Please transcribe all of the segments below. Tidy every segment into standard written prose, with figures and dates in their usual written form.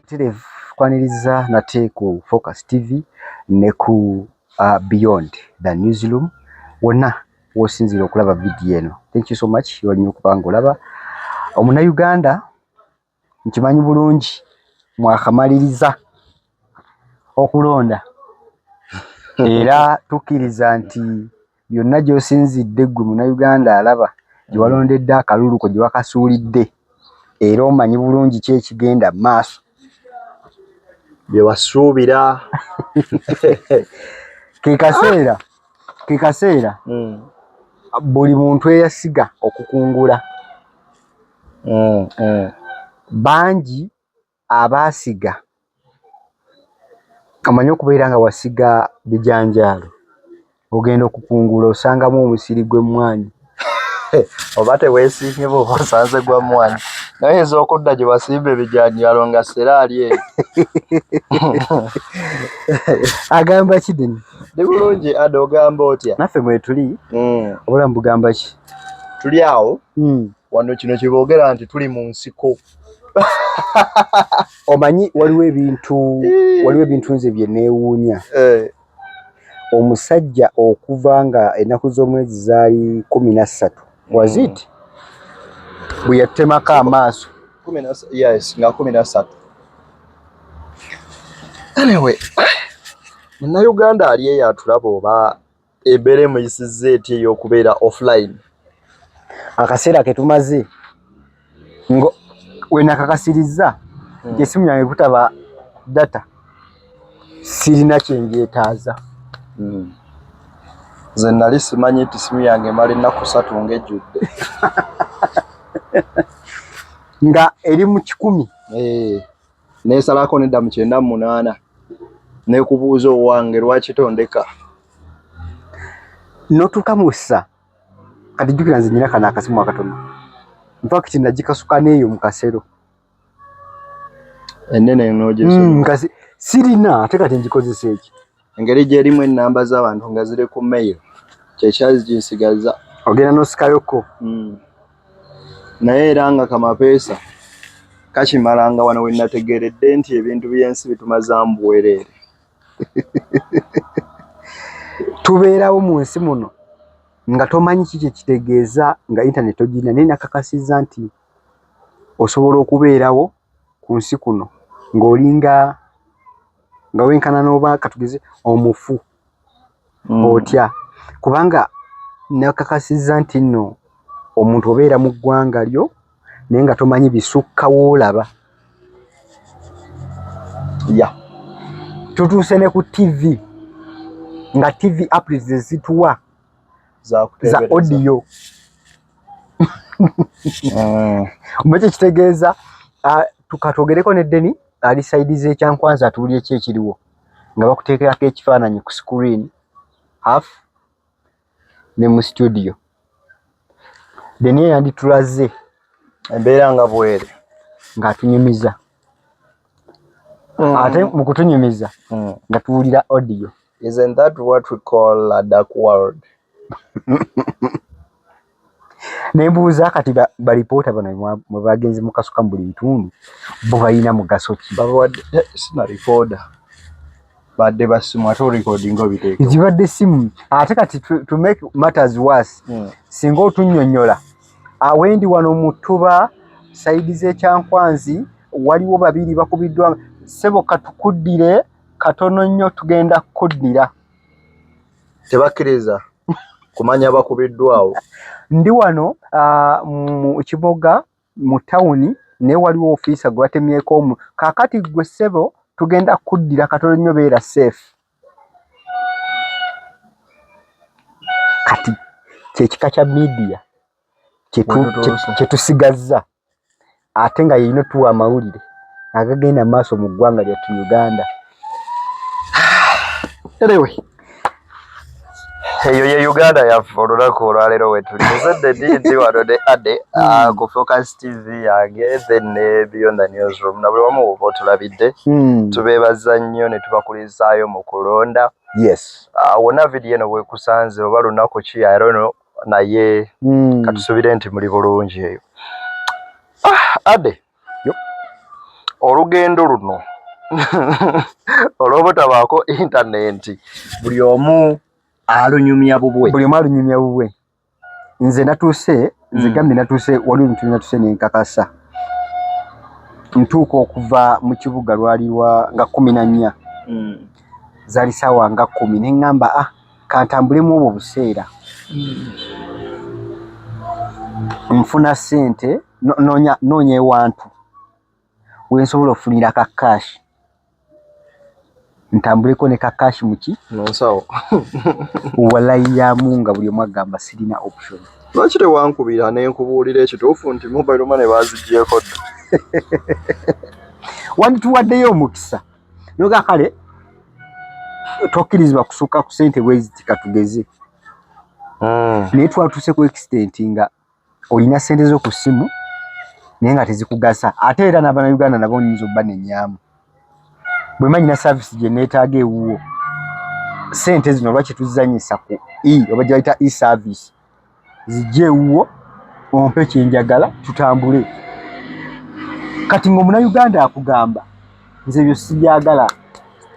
Butereevu kwaniriza nate ku Focus TV ne ku Beyond the Newsroom wonna w'osinziira okulaba vidiyo eno. Thank you so much wali okuba ng'olaba. Omunnayuganda nkimanyi bulungi mwakamaliriza okulonda era tukkiriza nti byonna gy'osinzidde ggwe munnayuganda alaba gye walondedde akalulu ko gye wakasuulidde era omanyi bulungi ki ekigenda mu maaso. Bye wasuubira. Ke kaseera buli muntu eyasiga okukungula. Bangi abaasiga, omanyi okubeera nga wasiga bijanjaalo, ogenda okukungula osangamu omusiri gw'emmwaanyi. Oba teweesiimye bw'oba osanze gwa mmwaanyi, naye oyinza okudda gye wasimba ebijanjaalo nga seraali eyo. Agamba ki dini? Ndi bulungi Ade, ogamba otya? Naffe mwetuli. Obulamu bugamba ki? Tuli awo. Wano kino kye boogera nti tuli mu nsiko. Omanyi waliwo ebintu nze bye neewuunya. Omusajja okuva nga ennaku z'omwezi zaali 13, was it, bwe yatemako amaaso. Yes, nga 13. Anyway, munnayuganda ali eyo atulaba, oba embeera emuyisizza etya ey'okubeera offline? Akaseera ke tumaze ngo we nakakasirizza nti essimu yange kutaba data, sirina kye njeetaaza. Nze nali simanyi nti simu yange emala ennaku 3 ng'ejjudde. Nga eri mu 100. Eh, neesalako nedda mu 98, nekubuuza owange lwaki tondeka. N'otuuka mu ssa kati jjukira nze nyina kano akasimu akatono, infact nagikasuka n'eyo mu kasero. Ennene n'ogyesonyiwa. Kasi sirina, ate kati ngikozesa eki? Engeri gyerimu ennamba z'abantu nga ziri ku mail, kyekyaginsigaza. Ogenda n'osikayoko. Naye era nga kamapeesa kakimalanga wano we nategeeredde nti ebintu by'ensi bitumazaamu bwereere. Tubeerawo mu nsi muno nga tomanyi ki kye kitegeeza nga internet togirina, naye nakakasizza nti osobola okubeerawo ku nsi kuno ng'olinga nga wenkana n'oba katugeze omufu. Otya? Kubanga nakakasizza nti nno omuntu obeera mu ggwanga lyo naye nga tomanyi bisukka woolaba. Tutuuse ne ku TV, nga TV apps zezituwa za Zakuteebereza. audio. Omanyi kyekitegeeza? Tukatwogereko ne Deni ali side z'Ekyankwanzi atuwulire ki ekiriwo nga bakuteekerako ekifaananyi ku screen half ne mu studio. Deni yanditulaze embeera nga bwere ng'atunyumiza, ate mu kutunyumiza nga tuwulira audio. Isn't that what we call a dark world? Ne mbuuza kati balipoota bano mwe bagenze mukasuka mu buli bitundu, bo balina mugaso ki? Babawadde sina recorder, badde basimu ate orecordinga obiteeke. Zibadde simu ate kati to make matters worse, singa otunnyonnyola awendi wano mu ttuba side z'Ekyankwanzi waliwo babiri bakubiddwa, ssebo katukuddire katono nnyo, tugenda kukuddira. Tebakkiriza kumanya bakubiddwawo. Ndi wano mu Kiboga mu tawuni, naye waliwo ofiisa gwe batemyeko omu. Kaakati ggwe ssebo tugenda kukuddira katono nnyo, beera safe. Kati kyekika kya media Wetutuuse. Kyetusigazza ate nga yeyina otuwa amawulire agagenda mu maaso mu ggwanga lyattu Uganda. Anyway, eyo ye Uganda yaffe olunaku olwaleero wetuli. Nzedde ndi wano ne Ade ku Focus TV yange, then ne Beyond the Newsroom na buli wamu woba otulabidde. Tubeebaza nnyo ne tubakulizaayo mu kulonda. Wonna vidiyo eno bwekusanze oba lunaku ki, I don't know, naye katusubire nti muli bulungi eyo. Ade. Yo. Olugendo luno olw'obutabaako intaneti, buli omu alunyumya bubwe. Buli omu alunyumya bubwe. Nze natuuse, nze gambye natuuse, waliwo ebintu byenatuuse nenkakasa. Ntuuka okuva mu kibuga, lwali lwa nga 14, zaali saawa nga 10, neŋŋamba, ah, kantambulemu obwo buseera, nfuna ssente, noonya ewantu wensobola okufunira ka cash, ntambuleko ne ka cash muki Munsawo. Walayiyamu nga buli omu agamba sirina option. Lwaki tewankubira nenkubuulira ekituufu nti mobile money bazigyeko dda? Wandituwaddeyo omukisa noga kale tokkirizibwa kusukka ku sente bweziti, katugeze. Naye twatuuse ku extent nga olina sente zo ku ssimu naye nga tezikugasa. Ate era n'abannayuganda nabo nyinza obbanenyaamu, bwe manyina service gye neetaaga ewuwo, sente zino lwaki tuzanyisa ku e oba gye bayita e service, zijje ewuwo ompe kyenjagala tutambule. Kati ng'omunnayuganda akugamba, nze ebyo sibyagala,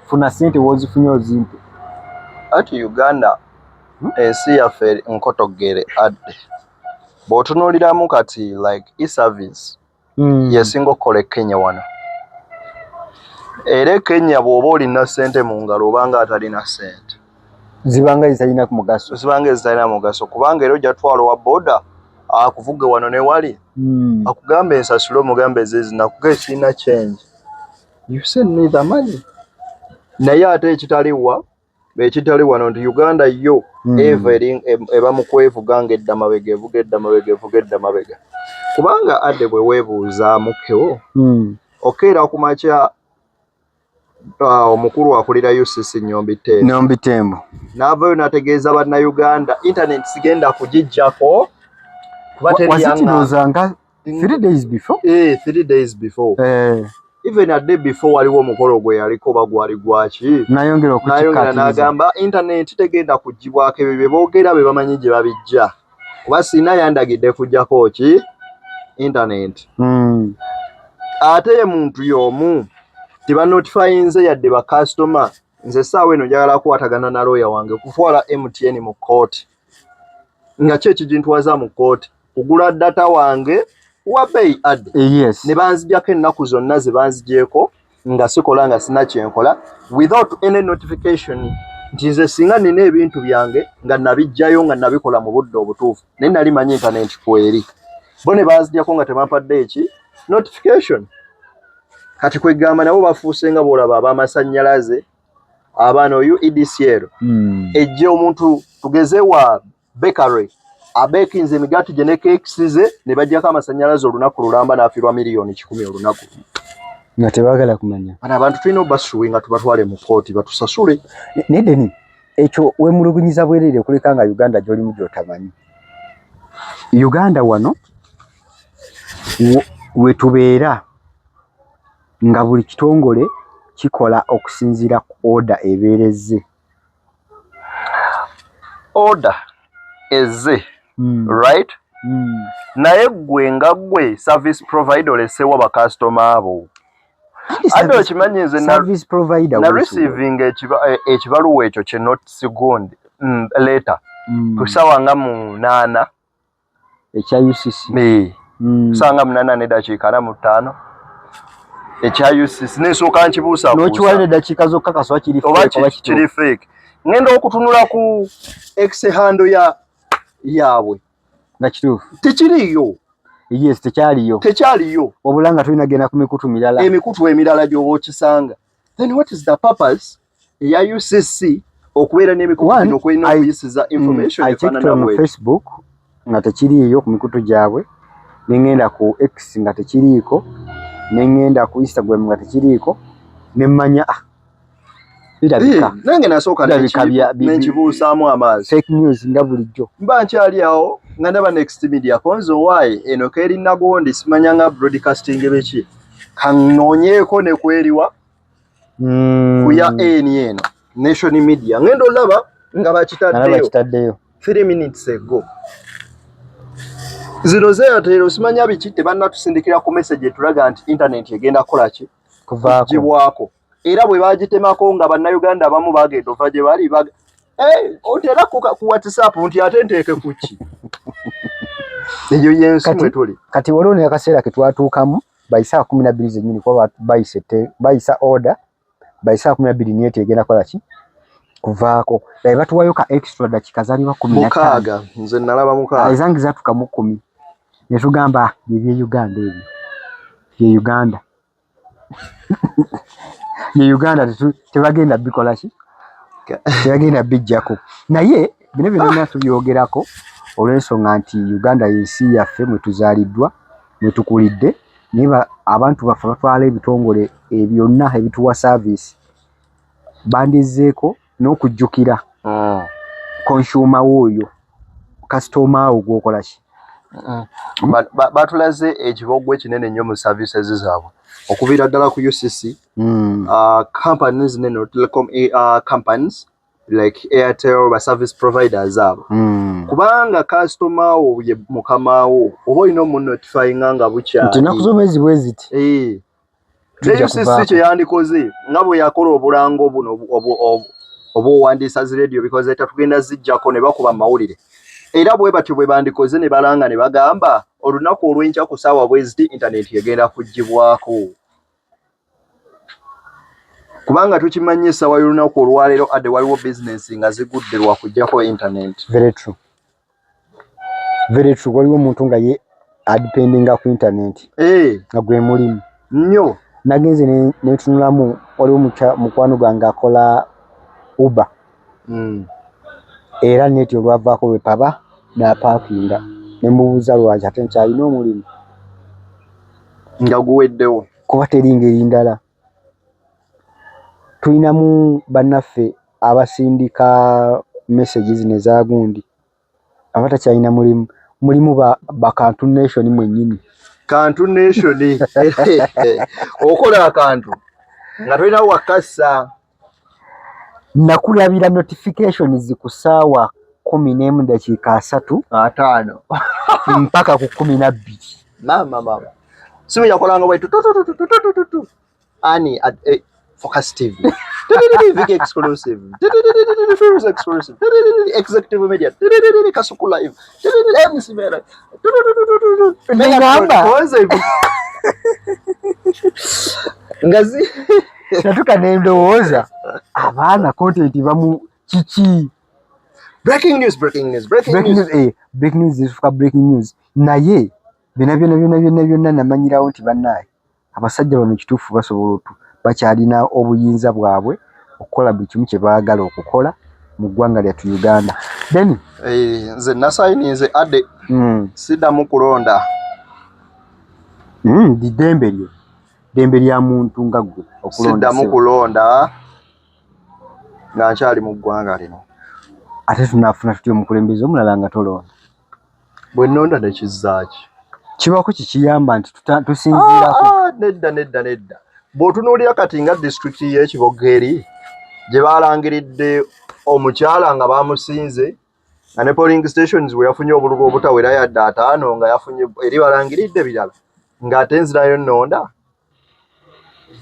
funa sente w'ozifunye ozimpe. Ati Uganda ensi yaffe nkotogere adde bw'otunuuliramu kati like e-service yesinga okukola e Kenya wano, era e Kenya bw'oba olina ssente mu ngalo obanga atalina ssente. Zibanga ezitalina ku mugaso. Zibanga ezitalina mugaso, kubanga era ojja twala owa boda akuvuge wano ne wali, akugambe ensasule, omugambe ezizi nakuga ekirina change, you send me the money. Naye ate ekitaliwa, ekitali wano nti Uganda yo eva eri eba mu kwevuga nga edda mabega, evuga edda mabega, evuga edda mabega, kubanga adde bwe weebuuzaamukewo okeera ku makya, omukulu akulira UCC Nyombi Thembo, Nyombi Thembo, n'avaayo n'ategeeza bannayuganda internet sigenda kugiggyako kuba teri Was it yaŋŋamba. Ndowooza nga 3 days before. Eh, 3 days before. Even a day before waliwo omukolo gwe yaliko oba gwali gwaki, nayongera nayongera okukikkaatiriza. N'agamba internet tegenda kugibwako, ebyo bye boogera be bamanyi gye babijja, kuba sina yandagidde kuggyako ki internet. Ate ye muntu y'omu tebanotifyinze yadde bakasitoma. Nze essaawa eno njagala kukwatagana na looya wange kutwala MTN mu kkooti, nga ki ekigintwaza mu kkooti kugula data wange wa bbeeyi adde. Ne banzigyako ennaku zonna ze banzigyeko nga sikola, nga sina kyenkola, without any notification, nti nze singa nina ebintu byange nga nabijjayo nga nabikola mu budde obutuufu, naye nali manyi internet kweri, bo ne banzigyako nga tebampadde eki notification. Kati kwegamba nabo bafuuse nga bwolaba ab'amasannyalaze abaana oyu EDCL ejje omuntu tugeze wa bakery abekinze emigaati gye ne cakes ze, ne baggyako amasannyalaze olunaku lulamba n'afiirwa miliyoni 100 olunaku. Nga tebaagala kumanya. Bano abantu tulina obasuwi nga tubatwale mu kooti batusasule. Naye Deni, ekyo wemulugunyiza bwereere okuleka nga Uganda gy'olimu gy'otamanyi. Uganda wano wetubeera nga buli kitongole kikola okusinziira ku order ebeera ezze. Order ezze, right? Naye ggwe nga ggwe service provider oleseewo bakasitoma abo. Ate okimanyi nze service provider na receiving ekibaluwa ekyo kye notice gundi, letter ku ssaawa nga 8. Ekya UCC? Eh, ssaawa nga 8:45 ekya UCC, nensooka nkibuusabuusa. N'okiwalira eddakiika zokka kaswa kiri oba fake oba kituufu. Kiri fake. Ngenda okutunula ku X handle ya yaabwe nga kituufu. Tekiriiyo. Yes, tekyaliyo. Tekyaliyo. Wabula nga tulina genda ku mikutu mirala. Emikutu emirala gy'oba okisanga. Then what is the purpose eya UCC okubeera n'emikutu gino kwelina okuyisiza information I checked on Facebook nga tekiriiyo ku mikutu gyabwe, nengenda ku X nga tekiriiko, nengenda ku Instagram nga tekiriiko, nemmanya, ah, birabika Nange nasooka nenkibuusaamu amaaso. Fake news nga bulijjo. Mba nkyali awo nga ndaba Next Media konzo waayi eno keeri nagondi simanya nga broadcasting beki, kanoonyeeko ne kweriwa ku ya n eno Nation Media, ngenda olaba nga bakitaddeyo. Bakitaddeyo. 3 minutes ago. Zino z'Airtel simanya biki, tebannatusindikira ku message etulaga nti internet egenda kukola ki? Kuvaako. Kugibwako. Era bwe bagitemako nga Bannayuganda abamu bagenda ova gye bali otera ku WhatsApp nti ate nteeke ku ki? Eyo y'ensi mwe tuli. Kati waliwo n'akaseera ke twatuukamu by ssaawa 12 zennyini, kuba bayisa order by ssaawa 12 net egenda kukola ki? Kuvaako. Naye batuwayo ka extra dakiika zaaliba 15. 6, nze nalaba 6. Ezange zaatuuka mu 10. Ne tugamba bye by'e Uganda ebyo. Ye Uganda. Ye Uganda tebagenda bikola ki? Tebagenda bijjako. Naye bino byonna tubyogerako olw'ensonga nti Uganda y'ensi yaffe mwe tuzaaliddwa, mwe tukulidde, naye abantu baffe batwala ebitongole byonna ebituwa service bandizzeeko n'okujjukira consumer wo oyo, kasitooma wo gw'okola ki? Batulaze ekibogwe ekinene nnyo mu services zaabwe okuviira ddala ku UCC, companies neno telecom, companies like Airtel, ba service providers abo, kubanga customer wo ye mukama wo, oba olina omunotifyinga nga bukyali nti ennaku z'omwezi bwe ziti. Ne UCC kye yandikoze nga bwe yakola obulango buno obuwandiisa zi radio, because eta tugenda zijjako ne bakuba mawulire, era bwe batyo bwe bandikoze ne balanga ne bagamba olunaku olw'enkya ku ssaawa bwe ziti internet egenda kugibwako, kubanga tukimanyi essaawa y'olunaku olwaleero adde waliwo bizinensi nga zigudde lwa kuggyako internet. Very true, very true. Waliwo omuntu nga ye adependinga ku internet nga gwe mulimu. Nnyo. Nagenze netunulamu, waliwo mukwano gwange akola Uber, era net olwavaako bwe paba n'apaakinga, ne mubuuza lwaki ate nkyalina omulimu nga guweddewo, kuba teri ngeri ndala. Tulinamu bannaffe abasindika message zino eza gundi abatakyalina mulimu, mulimu ba Kantu Nation mwennyini. Kantu Nation, okola akantu nga tolina wakassa. Nakulabira notifications ku ssaawa 11 dakiika 30 50 mpaka ku 12. Maama, maama, simu yakolanga bwaitu tututututututu ani at Focus TV, Vic exclusive, exclusive, executive media, Kasuku live, MC Mera. Nengamba. Ngazi. Natuka nendowooza abaana content bamu kiki? Breaking news, breaking news, breaking breaking news. News, breaking news zifuuka breaking news, naye byonna byonna byonna byonna byonna namanyirawo nti bannaaye abasajja bano kituufu basobola otu bakyalina obuyinza bwabwe okukola buli kimu kye baagala okukola mu ggwanga lyattu Uganda. Then Nze nasayininze adde, siddamu kulonda. Ddembe lyo, ddembe lya muntu nga ggwe okulonda. Siddamu ssebo. Kulonda nga nkyali mu ggwanga lino. Ate tunaafuna tutya omukulembeze omulala nga tolonda? Bwe nnonda nekizzaaki? Kibaako kikiyamba nti tusinziirako. Ah, ah, nedda, nedda, nedda. Bw'otunuulira kati nga disitulikiti y'Ekiboga eri gye balangiridde omukyala nga bamusinze, nga ne polling stations bwe yafunye obululu obutawera yadde 50, nga yafunye eri balangiridde birala, ng'ate nzirayo nnonda.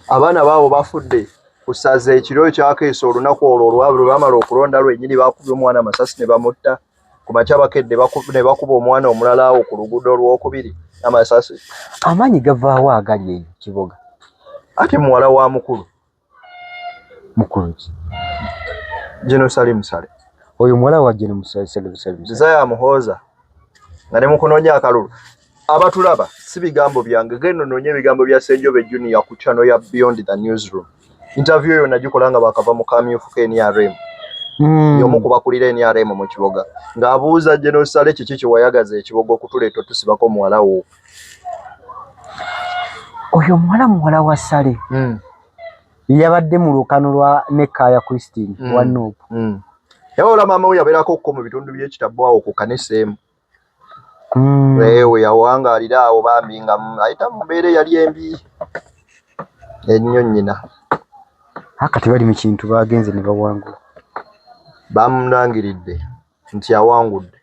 Abaana baabo bafudde ku ssaza ekiro ekyakeesa olunaku olwo olwabwe lwe bamala okulonda lwennyini, bakubye omwana amasasi ne bamutta. Ku makya bakedde ne bakuba omwana omulala awo ku luguudo olwokubiri amasasi. Amaanyi gavaawo agali eyo Kiboga? Ate muwala wa mukulu. Mukulu ki? General Salim Saleh. Oyo muwala wa General Salim Saleh? Desire Muhooza, nga ne mukunoonya akalulu. Abatulaba, si bigambo byange, genda onoonye ebigambo bya Ssenjobe Junior ku channel ya Beyond the Newsroom. Interview eyo nagikola nga bakava mu kamyufu ka NRM. Y'omu ku bakulira NRM mu Kiboga, ng'abuuza General Saleh, kiki kye wayagaza Ekiboga okutuleeta otusibako muwala wo? Oyo omuwala muwala wa Saleh? Yabadde mu lukano lwa Nekaya Christine wa NUP. Yawola maama we yabeerako ko mu bitundu by'Ekitabbu awo ku kanisa emu. We yawangaalira awo bambi nga ayita mu mbeera eyali embi ennyo nnyina. Kati bali mu kintu, bagenze ne bawangula. Bamulangiridde nti awangudde,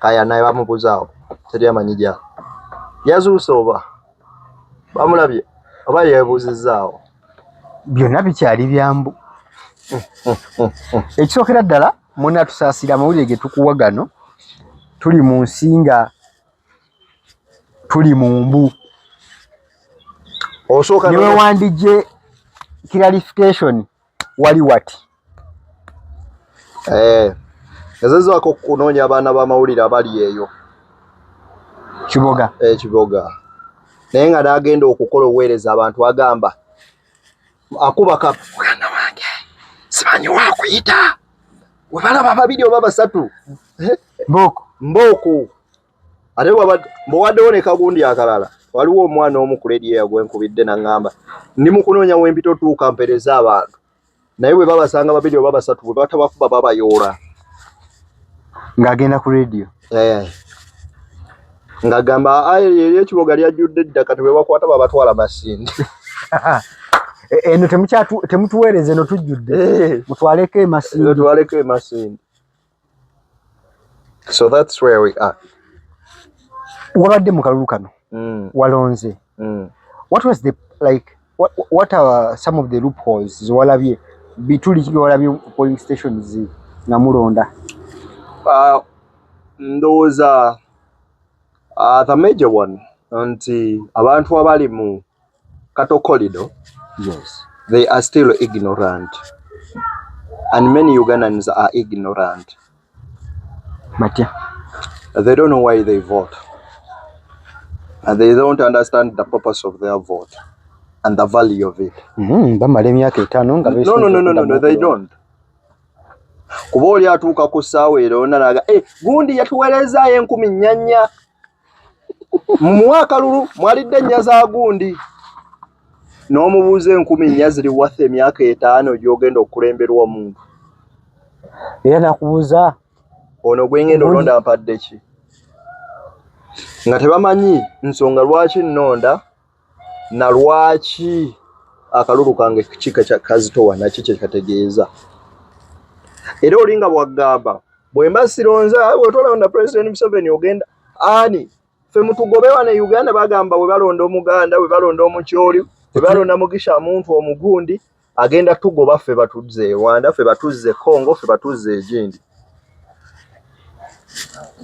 kaya naye bamubuzaawo. Teri amanyi gyali. Yazuuse oba bamulabye oba yeebuuzizzaawo? Byonna bikyali byambu. Ekisookera ddala, munatusaasira amawulire ge tukuwa gano, tuli mu nsi nga tuli mu mbu. Osooka ne wewandijje clarification wali wati. Ngezezaako okunoonya abaana b'amawulire abali eyo Kiboga. Kiboga, naye nga n'agenda okukola obuweereza abantu agamba akuba ka muganda wange simanyi wakuyita we balaba babiri oba basatu. Mbooko. Mbooko. Ate bw'owaddewo ne kagundi akalala, waliwo omwana omu ku leediyo yagwenkubidde n'aŋŋamba ndi mu kunoonya wempita otuuka mpereze abantu, naye bwe babasanga babiri oba basatu bwe batabakuba babayoola. Ng'agenda ku leediyo. Ng'agamba eri ekiboga lyajjudde dda, kati bwe bakwata babatwala Masindi. Eno temutuweereza, eno tujjudde, mutwaleko e Masindi. Mutwaleko e Masindi. So that's where we are. Wabadde mu kalulu kano, walonze. What was the like what are some of the loopholes zewalabye, bituli ki byewalabye ku polling stations nga mulonda? Ndowooza the major one nti abantu abali mu Cattle Corridor, they are still ignorant, and many Ugandans are ignorant. Batya? They don't know why they vote, and they don't understand the purpose of their vote and the value of it. Bamala emyaka 5 nga No, they don't. Kuba oli atuuka ku ssaawa eronda naga, eh, gundi yatuweerezaayo 4,000, mumuwe akalulu, mwalidde ennya za gundi. N'omubuuza, 4,000 ziri worth emyaka 5 gy'ogenda okukulemberwa omuntu? Era nakubuuza, ono gwengenda olonda mpadde ki? Nga tebamanyi nsonga lwaki nnonda na lwaki akalulu kange kika kazitowa naki kyekategeeza. Era oli nga bwagamba bwe mba sironza, bwetolonda President Museveni ogenda ani? Ffe mutugobe wano e Uganda. Bagamba bwe balonda Omuganda, bwe balonda Omukyoli, bwe balonda Mugisha muntu omugundi agenda tugoba, ffe batuzze e Rwanda, ffe batuzze e Congo, ffe batuzze egindi.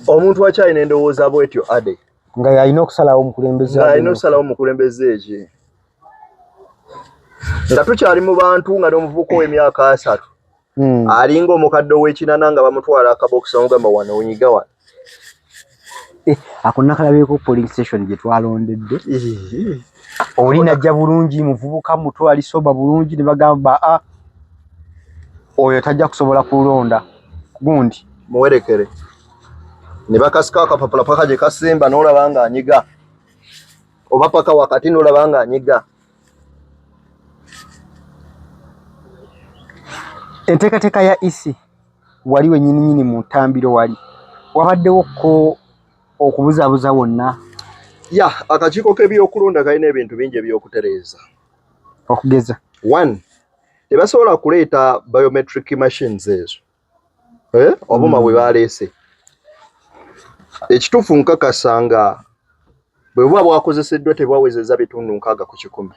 Omuntu akyalina endowooza bwetyo ade nga yalina okusalawo omukulembeze. Nga alina okusalawo omukulembeze eki, nga tukyali mu bantu nga n'omuvubuka ow'emyaka 30 alinga omukadde ow'ekinana nga bamutwala akabokisi, bamugamba wano onyiga wano. Eh, ako nakalabyeko polling station gye twalondedde, oli najja bulungi, muvubuka muto, ali sober bulungi, ne bagamba a oyo tajja kusobola kulonda gundi. Muwerekere ne bakasika akapapula paka gye kasemba, n'olaba nga anyiga oba paka wakati n'olaba nga anyiga. Enteekateeka ya EC, wali wenyininyini mu ntambiro wali wabaddewo ko okubuzaabuza wonna? Ya, akakiiko k'ebyokulonda kalina ebintu bingi ebyokutereeza. Okugeza? One, tebasobola kuleeta biometric machines ezo, eh? Obuuma bwe baleese, ekituufu nkakasa nga bwe buba bwakozeseddwa tebwawezezza 60%.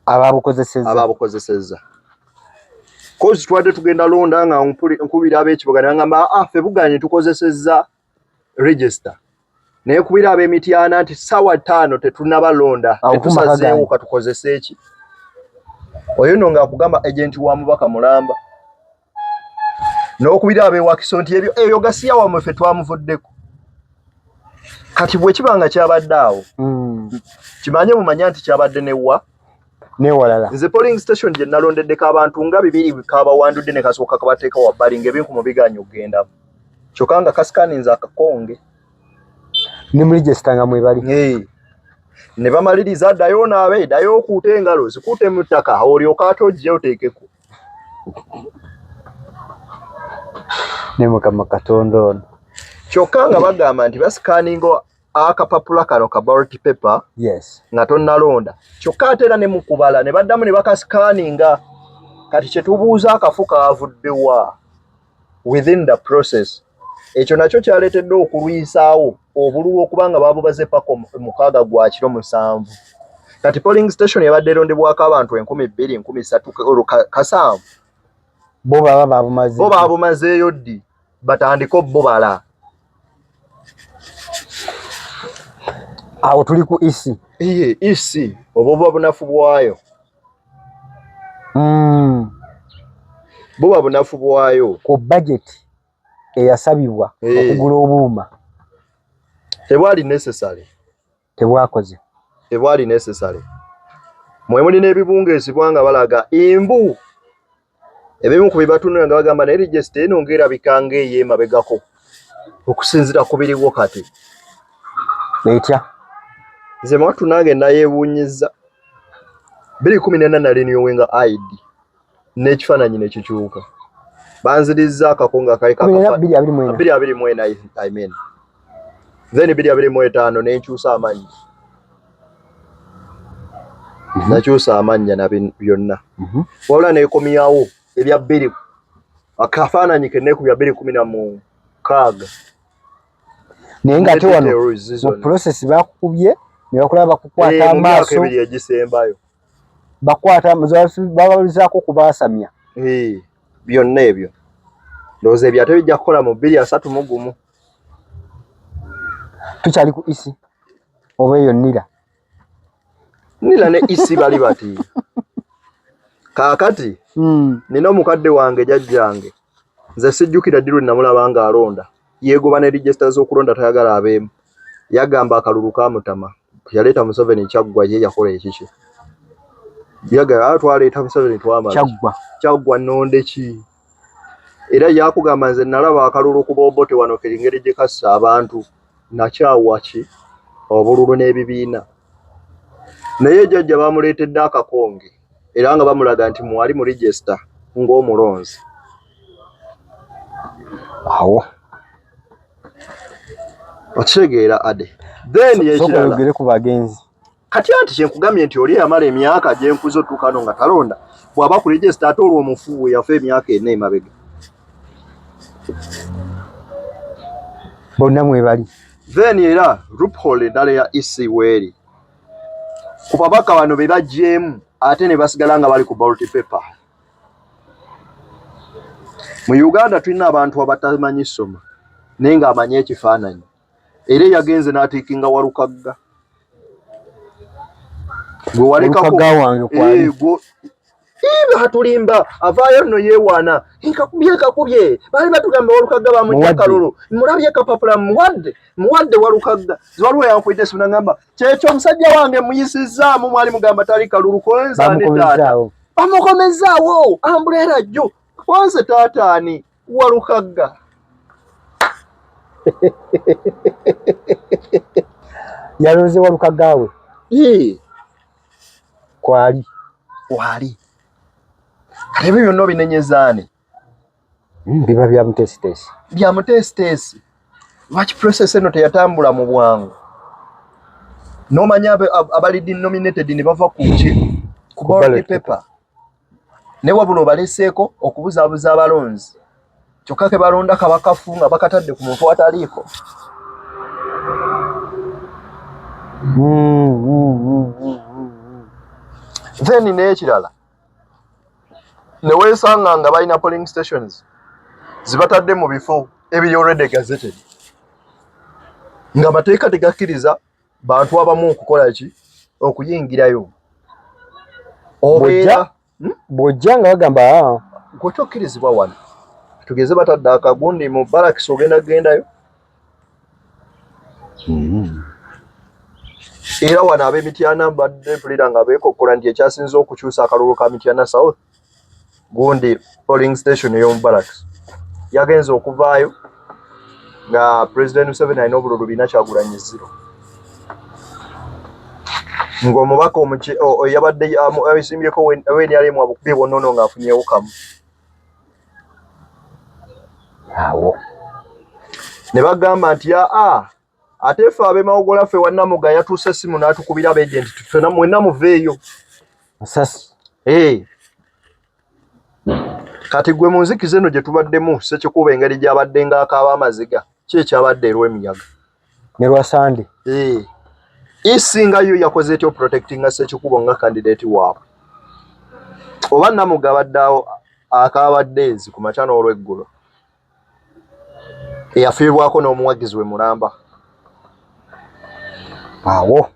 Ababukozesezza. Ababukozesezza. Kozi twadde tugenda londa nga nkubira ab'ekibuga ne bagamba, ah, ffe buganye tukozesezza register. Naye kubira ab'emityana nti ssaawa 5 tetunnaba londa, tetusazeewo katukozese eki. Oyo nno ng'akugamba agent wa mubaka mulamba. N'okubira ab'ewakiso nti ebyo ebyo gasiya wammwe, ffe twamuvuddeko. Kati bwe kiba nga kyabadde awo, kimanye mumanya nti kyabadde newa newalala. Nze polling station gye nalondeddeko abantu nga bibiri kabawandudde ne kasooka kabateeka wabbali ng'ebinkumu bigaanye okugendamu, kyokka nga kasikaninze akakonge. Ne mu register nga mwebali. Ne bamaliriza, ddayo onaabe, ddayo okuute engalo, zikuute mu ttaka, olyoke ate ojje oteekeko. Ne Mukama Katonda ono. Kyokka nga bagamba nti basikaninga akapapula kano ka ballot paper nga tonnalonda, kyokka ate era ne mu kubala ne baddamu ne bakasikaninga. Kati kyetubuuza, akafu kaavuddewa within the process? Ekyo nakyo kyaleetedde okulwisaawo obululu okuba nga babubaze paka 6 gwa kiro 7. Kati polling station ebadde erondebwako abantu 2000, 3000 olwo 7. Bo baba babumaze. Bo babumazeeyo ddi? Batandike obbubala. Awo tuli ku EC. Iye, EC oba buba bunafu bwayo. Buba bunafu bwayo. Ku budget eyasabibwa okugula obuuma. Tebwali necessary. Tebwakoze. Tebwali necessary. Mwe muli n'ebibungeesibwa nga balaga embu. Ebimu ku bibatunula nga bagamba naye register eno ng'erabika ng'ey'emabegako okusinziira ku biriwo kati. Etya? Nze mwattu nange nayeewuunyizza. 2014 nali nga ID n'ekifaananyi ne kikyuka. Banzirizza akako nga kali 2024 I mean. Then 2025 ne nkyusa amannya. Nakyusa amannya na byonna. Wabula neekomyawo ebya bbiri akafaananyi ke neekubya 2016. Naye ng'ate wano mu process bakukubye ne bakulaba bakukwata amaaso. Mu myaka ebiri egisembayo. Bakwata babalizaako okubaasamya. Byonna ebyo. Ndowooza ebyo ate bijja kukola mu 2031. Tukyali ku EC oba eyo NIRA? NIRA ne EC bali bati. Kaakati nina omukadde wange jjajjange nze sijjukira ddi lwe namulaba ng'alonda. Yeegoba ne register z'okulonda tayagala abeemu. Yagamba akalulu kaamutama. Yaleeta Museveni Kyaggwa ye yakola ekiki. Yagamba twaleeta Museveni twamala. Kyaggwa. Kyaggwa nnonde ki? Era yakugamba nze nalaba akalulu ku Bobote wano engeri gye kassa abantu nakyawa ki obululu n'ebibiina. Naye jjajja bamuleetedde akakonge era nga bamulaga nti mwali mu register ng'omulonzi. Awo. Okitegeera Ade. Then ekirala. Oyogere ku bagenzi. Kati anti kye nkugambye nti oli yamala emyaka gye nkuze otuuka no nga talonda bw'aba ku register ate olwo omufu we yafa emyaka 4 emabega. Bonna mwebali. Then era loophole endala ya EC weeri. Ku babaka bano be baggyeemu ate ne basigala nga bali ku ballot paper. Mu Uganda tulina abantu abatamanyi ssoma naye ng'amanyi ekifaananyi. Era yagenze n'atiikinga Walukagga. Gwe walekako batulimba avaayo nno yeewaana nkakubye kakubye baali batugamba Walukagga bamujja kalulu mulabye kapapula muwadde muwadde Walukagga. Waliwo yankubidde essimu n'angamba kyekyo omusajja wange muyisizzaamu mwali mugamba tali kalulu konza ne taata bamukomezzaawo ambuleera jjo konze taata ani Walukagga. Yalonze Walukagga we. Kwali. Kwali. Kati ebyo byonna obinenyeza ani? Biba bya muteesiteesi. Bya muteesiteesi. Lwaki process eno teyatambula mu bwangu? N'omanya abali denominated ne bava ku ki? Ku ballot paper. Ne wabula obaleseeko okubuzaabuza abalonzi. Kyokka ke balonda kabakafu nga bakatadde ku muntu ataliiko. Then n'ekirala ne weesanga nga balina polling stations zibatadde mu bifo ebiri already gazetted nga amateeka tegakkiriza bantu abamu okukola ki okuyingirayo. Obeera bw'ojja nga bagamba gwe tokkirizibwa wano. Tugeze batadde akagundi mu barracks ogenda kugendayo. Era wano ab'Emityana mbadde mpulira nga beekokkola nti ekyasinze okukyusa akalulu ka Mityana South gundi polling station ey'omu barracks yagenze okuvaayo nga President Museveni alina obululu 4 Kyagulanyi 0. Ng'omubaka yabadde abisimbyeko NRM abukubye bwonoono ng'afunyeewo kamu. Awo. Ne bagamba nti aa ate ffe ab'e Mawogola ffe wa Namuga yatuuse essimu n'atukubira abeegenti ffenna mwenna muveeyo. Masasi. Kati gwe mu nzikiza eno gye tubaddemu, Ssekikubo engeri gy'abadde ng'akaaba amaziga, ki ekyabadde erw'emiyaga ne Lwasande? Isinga yo yakoze etya oprotectinga Ssekikubo nga candidate waabwe? Oba Namuga abadde awo akaaba days ku makya n'olweggulo, eyafiirwako n'omuwagizi we mulamba. Awo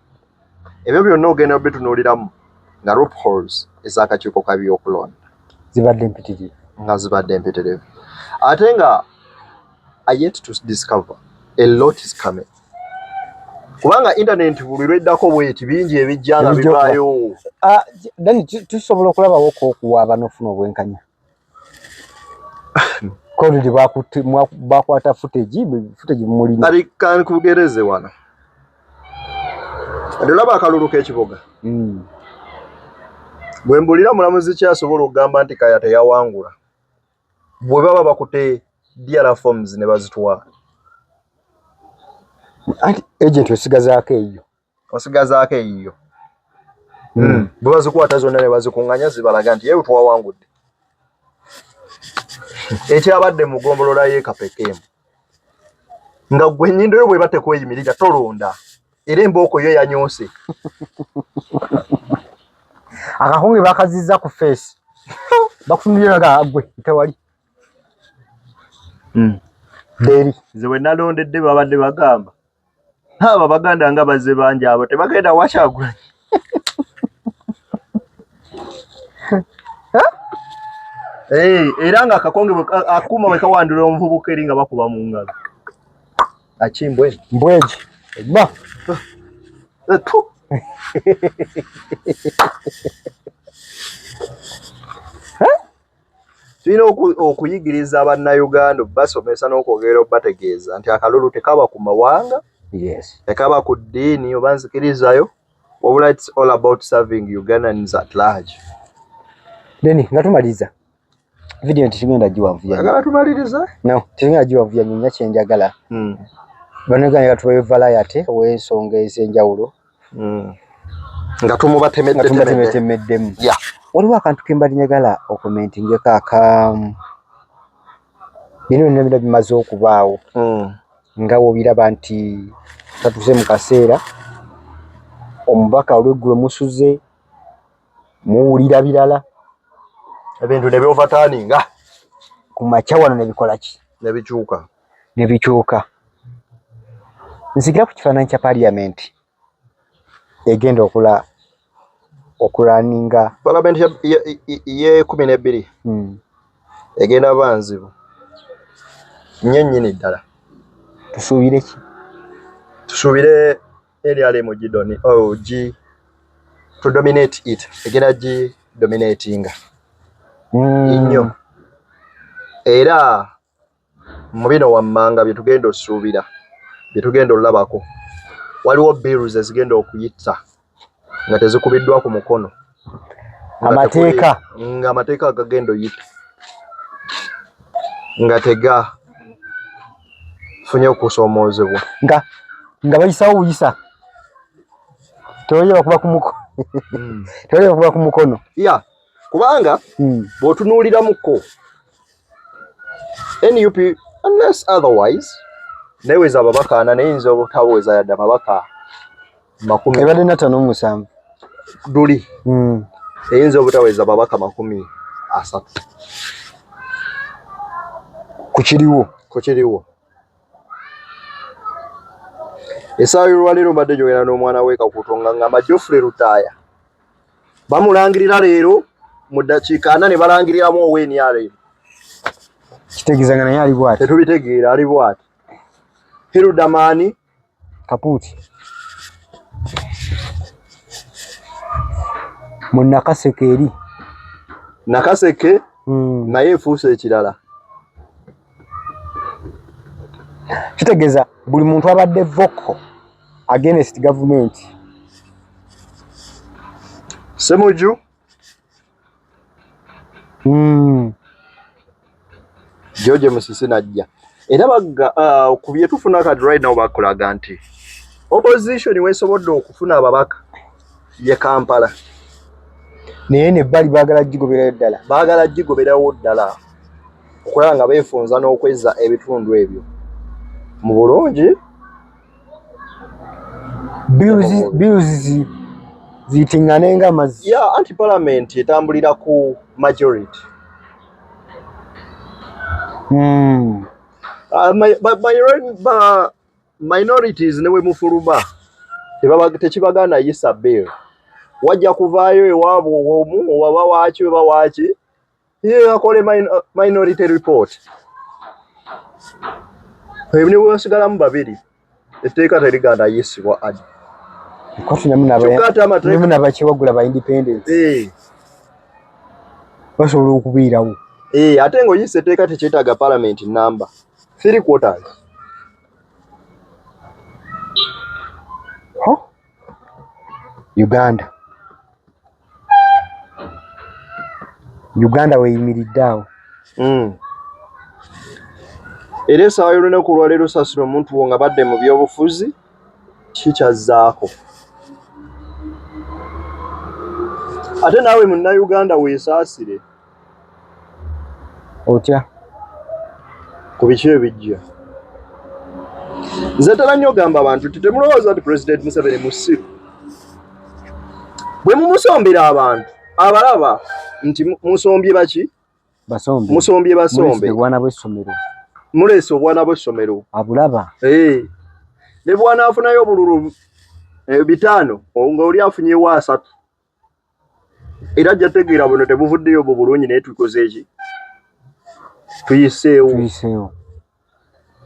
ebyo byonna ogenda obitunuuliramu nga loopholes ez'akakiiko ka byokulonda zibadde mpitirivu. Nga zibadde mpitirivu, ate nga I yet to discover a lot is coming, kubanga internet buli lweddako bweti bingi ebijja nga Ebijja okuba. bivaayo. Ah, then tusobola okulabawo okuwaaba n'ofuna obwenkanya. Already bakwata footage mulina. Kati kankugereze wano, kati olaba akalulu k'ekibuga, bwe mbulira mulamuzi ki asobola okugamba nti Kaya teyawangula bwe baba bakute DR forms ne bazitwala? Anti agent osigazaako eyo. Osigazaako eyiyo. Bwe bazikwata zonna ne bazikuŋŋanya, zibalaga nti yewe twawangudde. Ekyabadde mu ggombolola y'e Kapekeemu, nga gwe ennyindo yo bw'eba tekweyimirira tolonda, era embooko yo yanyoose. Akakonge bakazizza ku face, bakutunulira nga gwe tewali deri. Nze bwe nalondedde babadde bagamba abo Abaganda nga bazze bangi, abo tebagenda wakyagulanyi. Era nga akakonge akuuma bwe kawandula omuvubuka eri nga bakuba mu ngalo akimbwe. Mbweji ba. Tu. Tulina okuyigiriza Bannayuganda, obasomesa n'okwogera, obategeeza nti akalulu tekaba ku mawanga, tekaba ku ddiini oba nzikirizayo, wabula it's all about serving Ugandans at large. Then nga tumaliriza video, nti tugenda giwanvuya. Agala tumaliriza. No, tugenda giwanvuya nnyo. Kyenjagala, Bannayuganda nga tubayo variety ow'ensonga ez'enjawulo. Nga tumubatemedde. Nga tumubatemeddemu. Waliwo akantu ke mbadde njagala okomentingeko aka bino byonna bina bimaze okubaawo, nga wobiraba nti tatuze mu kaseera omubaka olweggulo musuze muwulira birala. Ebintu ne byovataaninga. Ku makya wano ne bikola ki? Ne bikyuka. Ne bikyuka. Nzigira ku kifaananyi kya parliament egenda okula okulaninga. Parliament ye 12 egenda ba nzibu nnyo nnyini ddala. Tusuubire ki? Tusuubire NRM gidoni, oh, gi to dominate it, egenda gi dominatinga nnyo. Era mu bino wammanga bye tugenda osuubira, bye tugenda olabako, waliwo bills ezigenda okuyita nga tezikubiddwa ku mukono. Nga Amateeka. Nga amateeka agagenda oyita nga tega funye okusoomoozebwa. Nga bayisawo buyisa, tewali bakuba ku mukono, tewali bakuba ku mukono. Ya, kubanga bw'otunuuliramuko NUP, unless otherwise, neweza ababaka 40, neyinza obutaweza yadde ababaka 20. Ebadde 57. Duli eyinza obutaweza ababaka 30. Ku kiriwo. Ku kiriwo essaawa y'olwaleero, mbadde njogera n'omwana we Kakuuto nga ngamba Geoffrey Lutaaya bamulangirira leero mu ddakiika 40 ne balangiriramu ow'NRM. Kitegeeza nga naye ali bwati. Tetubitegeera, ali bwati. Hilderman Kapuuti mu Nakaseke eri. Nakaseke naye efuuse ekirala. Kitegeeza buli muntu abadde vocal against government. Semuju. George Musisi najja era bagga ku bye tufuna kati right now, bakulaga nti opposition weesobodde okufuna ababaka ye Kampala. Naye nebbali baagala gigoberayo ddala. Baagala gigoberawo ddala okulaba nga beefunza n'okwezza ebitundu ebyo mu bulungi. Bills ziyitingane nga amazzi. Ya, anti parliament etambulira ku majority. Minorities ne bwe mufuluma tekibagaana yisa bill, wajja kuvaayo ewaabwe omu oba waaki oba waaki ye akole minority report. Ebyo ne bwe basigalamu babiri, etteeka teriganda yisibwa adi. Kyokka ate amateeka nabakiwagula ba independence basobola okubeerawo. Eh, ate ng'oyisa etteeka tekyetaaga parliament number 3/4. Ho? Uganda Uganda weyimiridde awo. Era essaawa y'olunaku olwaleero, saasira omuntu wo nga badde mu byobufuzi kikyazzaako. Ate naawe Munnayuganda weesaasire. Otya? Ku biki ebijja. Nze ntera nnyo ogamba abantu nti temulowooza nti President Museveni musiru. Bwe mumusombera abantu abalaba nti musombye baki? Basombe. Musombye basombe. Obwana bw'essomero. Muleese obwana bw'essomero. Abulaba. Eh. Ne bw'anaafunayo obululu 5 ng'oli afunyewo 3. Era ajja tegeera buno tebuvuddeyo bu bulungi, naye tukoze eki? Tuyiseewo. Tuyiseewo.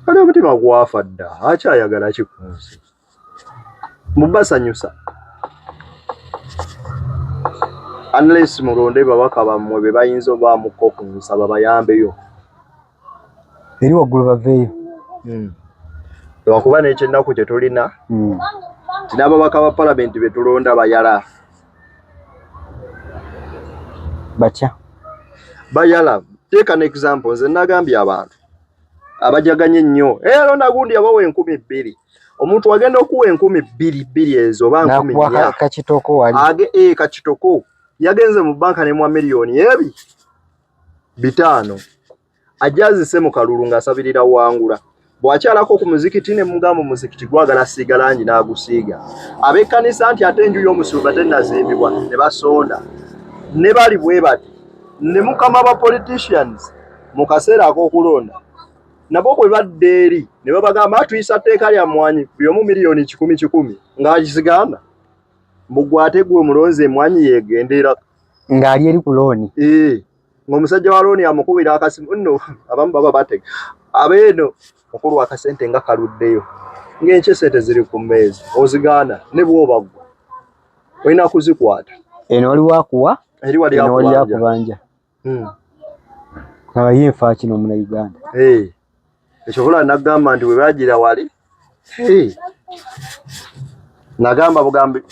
Kale omutima gwafa dda, akyayagala ki ku nsi? Mubasanyusa. Unless mulonde babaka bammwe be bayinza obaamuko ku nsaba bayambeyo. Eri waggulu baveeyo. Lwakuba n'ekyennaku kye tulina nti n'ababaka ba palamenti be tulonda bayala. Batya? Bayala. Take an example, nze nagambye abantu abajaganye ennyo, londa gundi abawa 2000. Omuntu agenda okuwa 2000 ezo oba nkumi N'akuwa nnya. Kakitoko wali. Kakitoko. Yagenze mu banka n'emuwa miliyoni ebi 500. Ajja azise mu kalulu ng'asabirira wangula. Bw'akyalako ku muzikiti ne mugamba omuzikiti gwagala siiga langi n'agusiiga. Ab'ekkanisa nti ate enju y'omusumba tennazimbibwa ne basonda. Ne bali bwe bati ne mukama ba politicians mu kaseera ak'okulonda nabo bwe badda eri ne babagamba atuyisa tteeka lya mmwanyi buli omu miliyoni kikumi kikumi ng'akizigaana. Mbu gwe ate gwe omulonzi emmwanyi yeegendera. Ng'ali eri ku looni. Ng'omusajja wa looni amukubira akasimu nno abamu baba batega abeeno mukulu akasente nga kaluddeyo ng'enkya esente ziri ku mmeeza ozigaana ne bw'oba ggwe olina kuzikwata. Eno waliwo akuwa, eri wali eno wali akubanja. Akubanja. Nga ye nfa kino Omunnayuganda. Ekyo bula nagamba nti bwe bagira wali, nagamba bugambi,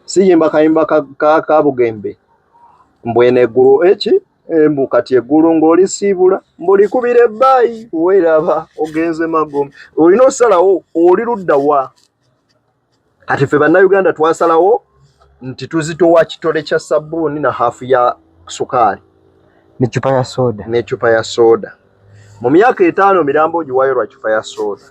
siyimba kayimba ka Bugembe mbwene eggulu eki mbu kati eggulu ng'olisiibula mbulikubira ebbayi weeraba ogenze magombe. Olina osalawo oli ludda wa. Kati ffe Bannayuganda twasalawo nti tuzitowa kitole kya sabbuuni na haafu ya sukaali n'eccupa ya soda. N'eccupa ya soda. Mu myaka 5 mirambo ogiwaayo lwa ccupa ya soda.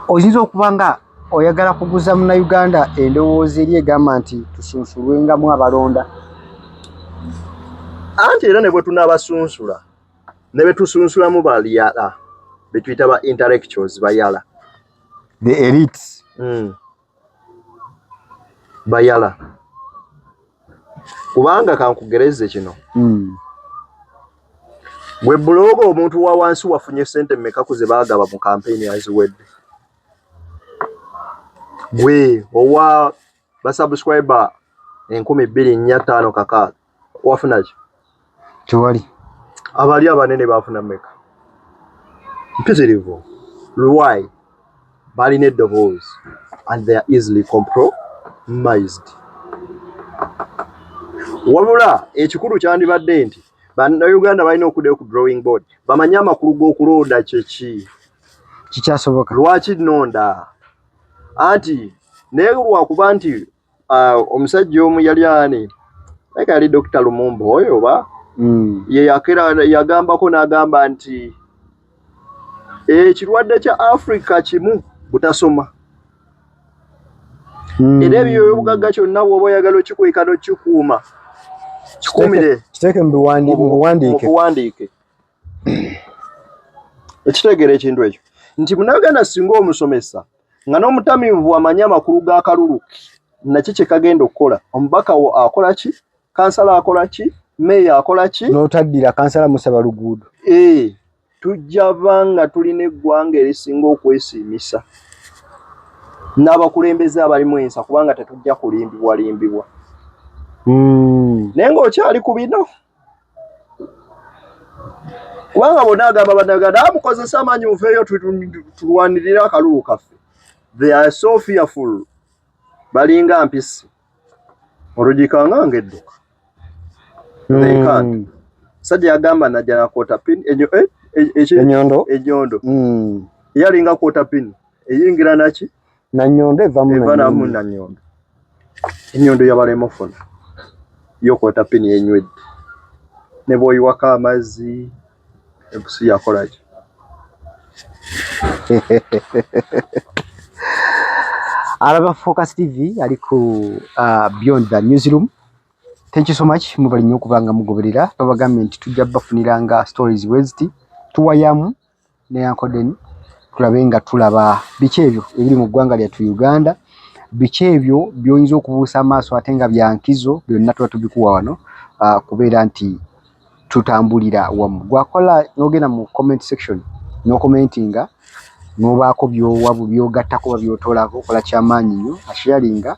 Oyinza okuba nga oyagala kuguza Munnayuganda endowooza eri egamba nti tusunsulwengamu abalonda. Anti era ne bwe tunaabasunsula ne be tusunsulamu balyala be tuyita ba intellectuals bayala. The elites. Bayala. Kubanga kankugereze kino. Gwe blogger omuntu wa wansi wafunye ssente mmeka ku ze baagaba mu kampeyini aziwedde? Gwe owa ba subscriber 2456 wafuna ki? Tewali. Abali abanene baafuna mmeka? Mpitirivu. Why? Balina eddoboozi and they are easily compromised. Wabula ekikulu kyandibadde nti Bannayuganda balina okuddayo ku drawing board bamanye amakulu g'okulonda kyeki. Kikyasoboka. Lwaki nonda? Anti naye lwakuba nti Omusajja omu yali ani, naye yali Dr. Lumumba oyo oba ye yakera yagambako n'agamba nti ekirwadde kya Africa kimu, butasoma. Era ebyobugagga kyonna bw'oba oyagala okikweka n'okikuuma, kikumire kiteeke mu buwandiike. Mu buwandiike. Ekitegeera ekintu ekyo nti Munnayuganda singa omusomesa nga n'omutamiivu amanyi amakulu g'akalulu naki kye kagenda okukola, omubaka wo akola ki, kansala akola ki, meeya akola ki, n'otaddira kansala musaba luguudo. Tujja banga tulina eggwanga erisinga okwesiimisa n'abakulembeze abalimu ensa, kubanga tetujja kulimbibwa limbibwa. Naye ng'okyali ku bino, kubanga bonna agamba Bannayuganda amukozesa amaanyi, muveeyo tulwanirire akalulu kaffe. They are so fearful, balinga mpisi olugikanga ng'edduka. They can't. Sajja yagamba najja na quarter pin enyo, enyondo. Enyondo. Yalinga quarter pin eyingira naki? Nanyondo evamu. Eva namu nanyondo. Enyondo yabalema ofuna yo quarter pin yenywedde, ne bw'oyiwako amazzi empusi yakolaki? Alaba Focus TV ali ku Beyond the Newsroom. Thank you so much, mubali nnyo okubanga mugoberera. Babagambye nti tujja bafuniranga stories weziti tuwayamu ne Uncle Den, tulabe nga tulaba biki ebyo ebiri mu ggwanga lyattu Uganda, biki ebyo by'oyinza okubuusa amaaso ate nga bya nkizo. Byonna tuba tubikuwa wano kubeera nti tutambulira wamu. Gwakola n'ogenda mu comment section n'ocommentinga n'obaako by'owa by'ogattako oba by'otoolako, okola kyamaanyi nnyo. Asharinga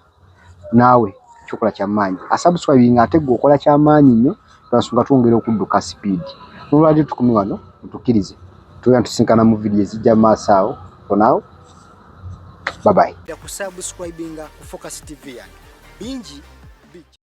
naawe kyokola kyamaanyi, asubscribinga ate gwe okola kyamaanyi nnyo, lwansonga twongera okudduka speed. Nolwaliro tukumi wano, mutukkirize tubeera tusinkana mu vidiyo ezijja mu maaso awo. For now, bye bye. Kusubscribinga ku Focus TV yange bingi bijja.